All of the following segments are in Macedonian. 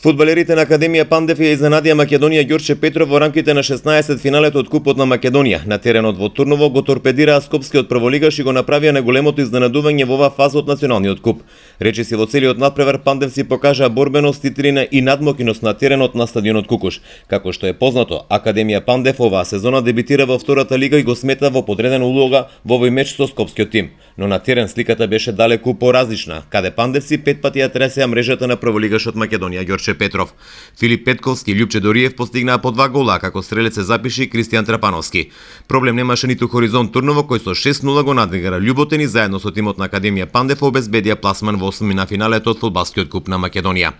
Фудбалерите на Академија Пандев ја изненадија Македонија Ѓорче Петров во рамките на 16 финалето од Купот на Македонија. На теренот во Турново го торпедираа скопскиот прволигаш и го направија најголемото изненадување во оваа фаза од националниот куп. Речиси во целиот надпревар Пандев си покажаа борбеност, титрина и надмокиност на теренот на стадионот Кукуш. Како што е познато, Академија Пандев оваа сезона дебитира во втората лига и го смета во подредена улога во овој меч со скопскиот тим. Но на терен сликата беше далеку поразлична, каде Пандевци 5 пати ја тресеа мрежата на прволигашот Македонија Ѓорче Петров. Филип Петковски и Љупче Дориев постигнаа по 2 гола, како стрелец се запиши Кристијан Трапановски. Проблем немаше ниту Хоризонт Турново, кој со 6-0 го надвигара Љуботен и заедно со тимот на Академија Пандев обезбедија пласман во 8 на финалето од Фудбалскиот куп на Македонија.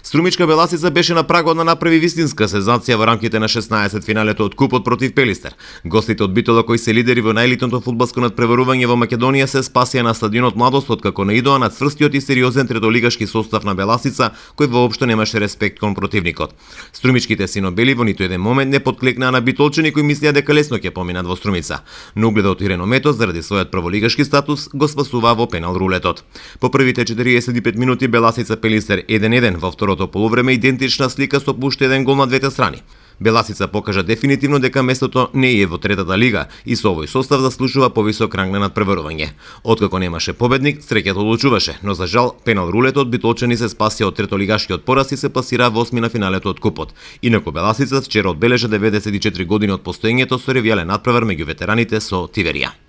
Струмичка Беласица беше на прагот да направи вистинска сензација во рамките на 16 финалето од Купот против Пелистер. Гостите од Битола, кои се лидери во најелитното фудбалско надпреварување во Македонија, се спасија на стадионот Младост откако наидоа над цврстиот и сериозен третолигашки состав на Беласица, кој воопшто немаше респект кон противникот. Струмичките синобели во ниту еден момент не подклекнаа на битолчани кои мислеа дека лесно ќе поминат во Струмица. Но угледот и ренометот заради својот прволигашки статус го спасуваа во пенал рулетот. По првите 45 минути Беласица Пелистер 1-1, во второто полувреме идентична слика со по уште еден гол на двете страни. Беласица покажа дефинитивно дека местото не е во третата лига и со овој состав заслужува повисок ранг на надпреварување. Откако немаше победник, среќата одлучуваше, но за жал пенал рулетот битолчани се спасија од третолигашкиот пораз и се пласираа во 8 на финалето од Купот. Инаку Беласица вчера одбележа 94 години од постоењето со ревијален надпревар меѓу ветераните со Тиверија.